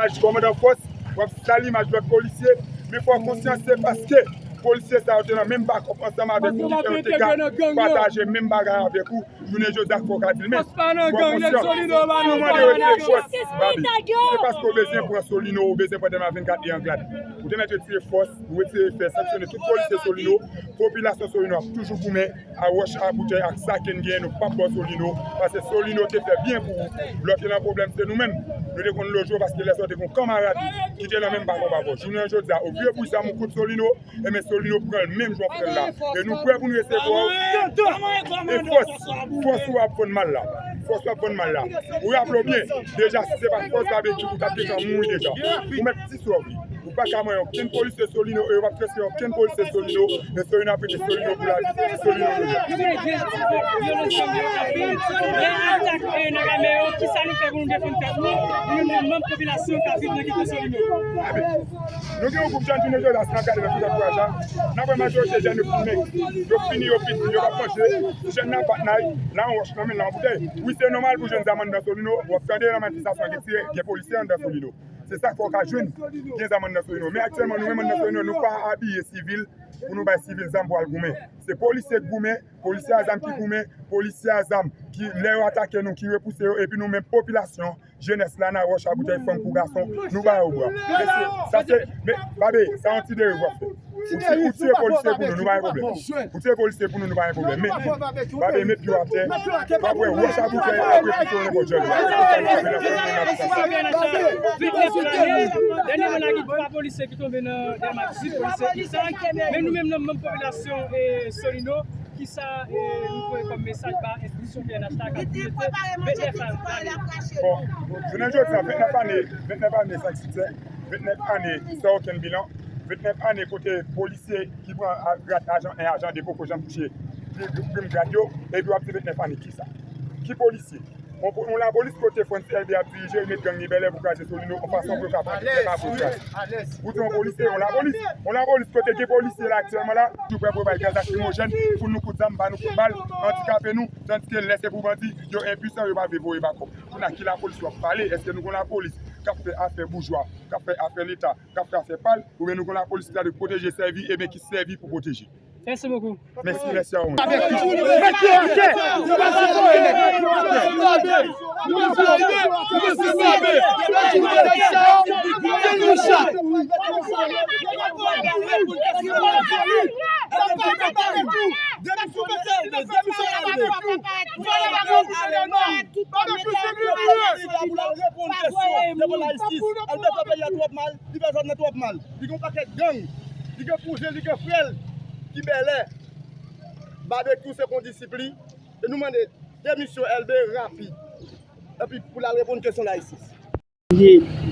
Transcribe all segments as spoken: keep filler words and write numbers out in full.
Kòmandan fòs, w ap sal imaj lòt polisye, men fò w konsyan se paske polisye sa yo te nan menm bakòp ansanm avèk ou ki fè yo te ka pataje menm bagay avèk ou. Jounen jodi a fò w ka di l, men fò w konsyan, si w mande retire fòs, Babe, se paske w bezwen pran Solino, ou bezwen pran Dèlma vennkat e Anglad. Ou te mèt retire fòs, ou retire fè sanksyone tout polisye Solino, popilasyon Solino ap toujou goumen, a wòch a boutèy ak sa ke n genyen, nou p ap ba w Solino, paske Solino te fè byen pou ou. Lè w te nan pwoblèm, se nou menm. Nou te konn loje w paske lè sa w te gen yon kanmarad ki te nan menm bakòp avè w. Jounen jodi a, ou vye bouch zam ou kont Solino, ebyen Solino pran l menm jan w pran l la. E nou prè pou n resevwa w. E fòs, fòs ou ap vann mal la. Fòs ou ap vann mal la. Ou raple w byen, deja si se pa fòs Babekyou, ou t ap gentan mouri deja. Ou mèt di sa w vle. Ou pa ka manyen okenn polisye Solino, e yo p ap transfere okenn polisye Solino, e Solino ap rete Solino pou lavi, Solino nou ye. Yo mete vyolans yo yo ap fè, lè atak nan lame yo, kisa nou fè pou nou defann tèt nou, nou menm manm popilasyon k ap viv nan geto Solino? Amen. Nou gen yon gwoup jèn jounen jodi a, si n ap gade nan tout antouraj la, n ap wè majorite jèn yo fin mèg, yo fini, yo piti, yo p ap manje, jèn nan pa t nay, la yon wòch nan men l, la yon boutèy. Wi, se nòmal pou jwenn zam anndan Solino, w ap tande nan manifestasyon gen tire, gen polisye anndan Solino. Se sa k fè w ka jwenn gen zam anndan Solino. Men aktyèlman, nou menm anndan Solino, nou pa abiye sivil pou nou bay sivil zam pou al goumen. Se polisye k goumen, polisye a zam ki goumen, polisye a zam ki, lè yo atake nou, ki repouse yo, epi nou menm popilasyon, jenès la, nan wòch a boutèy, fanm kou gason, nou ba yo bwa. Men se, sa se, men, Babe, sa yon ti deriv w ap fè. Ou ti-, ou tiye polisye pou nou, nou pa gen pwoblèm. Ou tiye polisye pou nou, nou pa gen pwoblèm. Men, Babe, met pye w atè, w ap wè wòch a boutèy ap repouse w nenpòt jan. Vennèf lane, dènye manda ki twa polisye ki tonbe nan Dèlma, dizuit polisye ki sa. Men nou menm nan manm popilasyon, e, Solino, kisa, e, nou voye kòm mesaj ba enstitisyon P N H la k ap mete vennèf lane? Bon, jounen jodi a, vennèf ane, vennèf ane sanksisè, vennèf ane san okenn bilan, vennèf ane kote polisye ki pran a-, grad ajan en, ajan de poko janm touche pri-, pri-, prim grad yo, epi w ap di vennèf ane kisa? Ki polisye? On po-, on lapolis kote Frantz Elbé ap dirije, li met gang li bèlè pou kraze Solino, on fason pou yo ka pran tè pa pou kraze. Ou di on polisye, on lapolis, on lapolis kote gen polisye la aktyèlman la, tou prè pou yo bay gaz lakrimojèn, fout nou kout zam, ba nou kout bal, andikape nou, tandike lè se pou bandi, yo enpwisan, yo pa vle voye bakòp. Kounye a ki lapolis w ap pale? Èske nou gon lapolis k ap fè afè boujwa, k ap fè afè Leta, k ap fè afè pa l, oubyen nou gon lapolis ki la de pwoteje, sèvi, ebyen ki sèvi pou pwoteje? Merci beaucoup. Mèsi, mèsi a ou menm. Li fè zòn nan twòp mal. Li gen yon pakèt gang. Li gen kouzen, li gen frè l ki bèlè. Babekyou se kondisip li. E nou mande demisyon Elbé rapid. Epi pou l al reponn kesyon lajistis.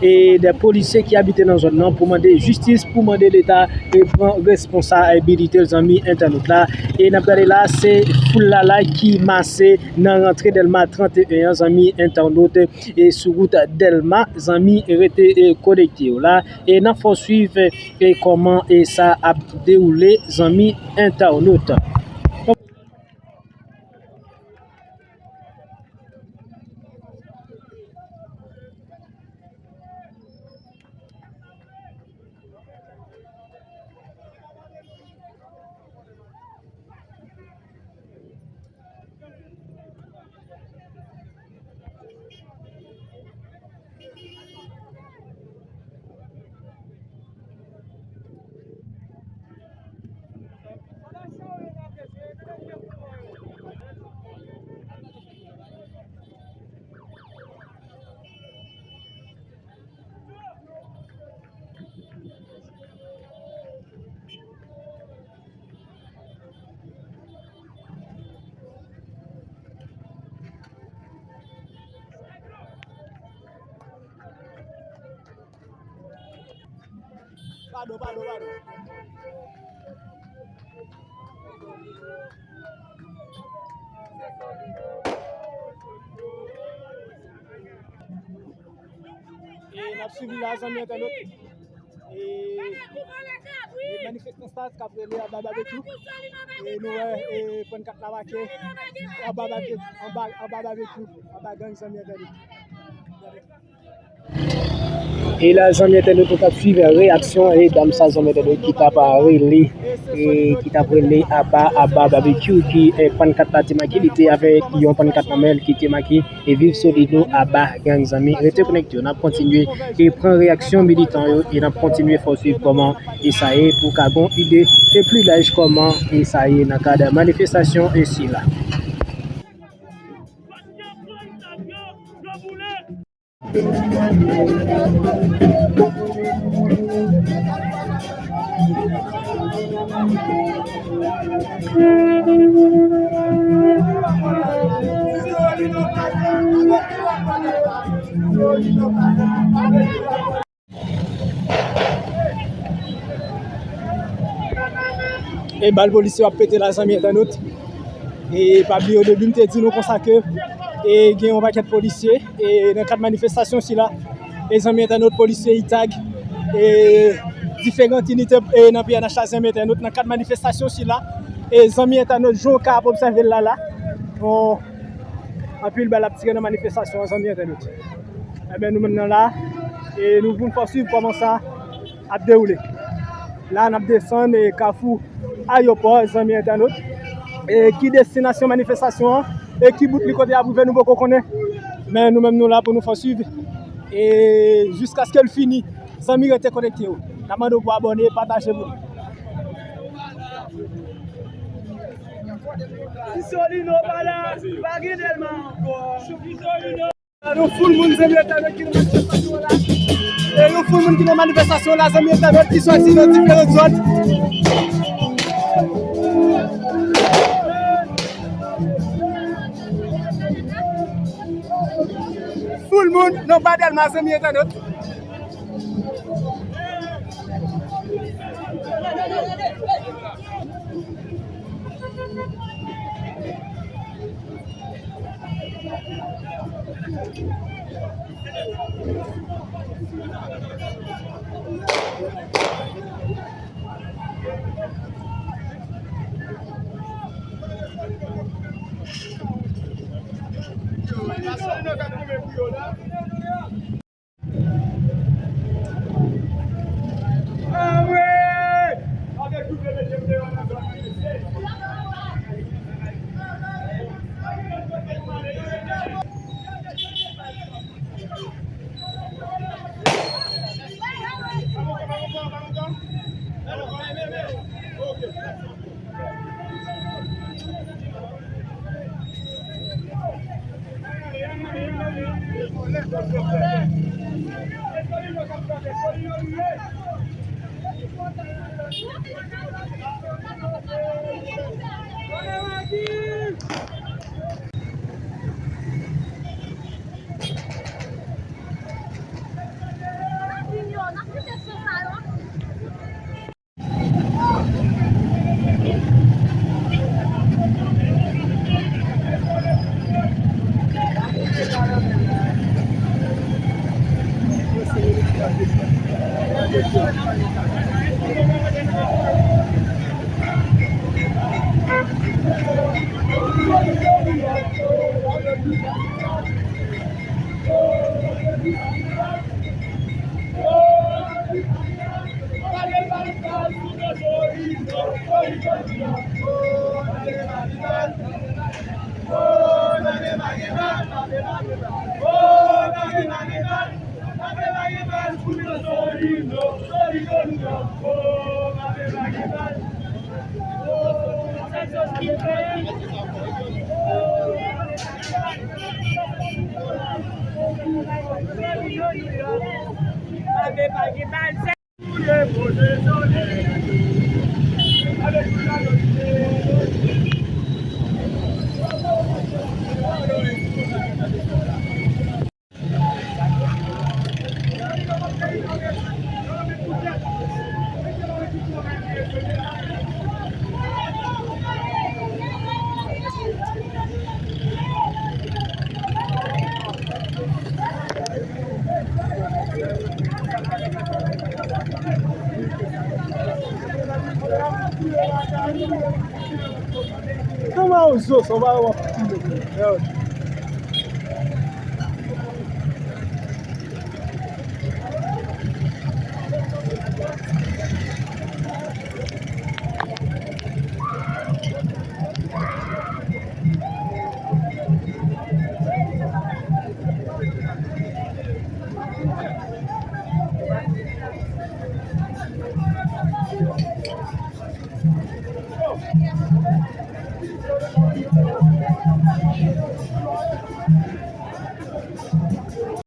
E de polisye ki abite nan zòn nan pou mande jistis, pou mande Leta e pran responsabilite l, zanmi entènot la. E n ap gade la, se foul la la ki mase nan rantre Dèlma trannteyen an, zanmi entènot. E sou wout Dèlma, zanmi, rete, e, konekte yo la. E n ap fè w swiv, e, kòman, e, sa ap dewoule, zanmi entènot. Padon, padon, padon. E n ap swiv la, zanmi entènot. E, e manifestan sa k ap rele anba Babekyou. E nou wè, e, pannkat la make anba Babe-, anba, anba Babekyou, anba gang, zanmi entènot. Gade. E la, zanmi entènot, nou t ap swiv reyaksyon e dam sa, zanmi entènot, ki t ap rele, e ki t ap rele aba, aba babekyou, ki, e, pannkat la te make, li te avèk yon pannkat nan men l ki te make e viv Solino aba gang, zanmi. Rete konekte, n ap kontinye e pran reyaksyon militan yo e n ap kontinye fè w swiv kòman e sa ye pou w ka gen yon ide e pli laj kòman e sa ye nan kad manifestasyon e sila. E bal polisye yo ap pete la, zanmi entènot. E pa bliye, o debi m te di nou konsa ke, e gen yon pakèt polisye e nan kad manifestasyon sila. E zanmi entènot, polisye I T A G, e diferan inite e nan P N H la, zanmi entènot, nan kad manifestasyon sila. E zanmi entènot, jan w ka ap obsève l la la, bon, anpil bal ap tire nan manifestasyon an, zanmi entènot. Ebyen, nou menm nan la, e nou vin fè w swiv kòman sa ap dewoule. La, n ap desann e Kafou Ayewopò, zanmi entènot. E ki destinasyon manifestasyon an e ki bout li kote y ap rive, nou poko konnen. Men nou menm, nou la pou nou fè w swiv. E jiskaske l fini, zanmi, rete konekte yo. N ap mande w pou abòne, pataje pou nou. Si Solino pa la, pa gen Dèlma ankò. Nou foul moun, zanmi entènot, ki nan manifestasyon la. E nou foul moun ki nan manifestasyon la, zanmi entènot, ki sòti nan diferan zòn. Foul moun nan ba Dèlma, zanmi entènot. Kòman w zo, sa w pa wè w ap fouye. Yo.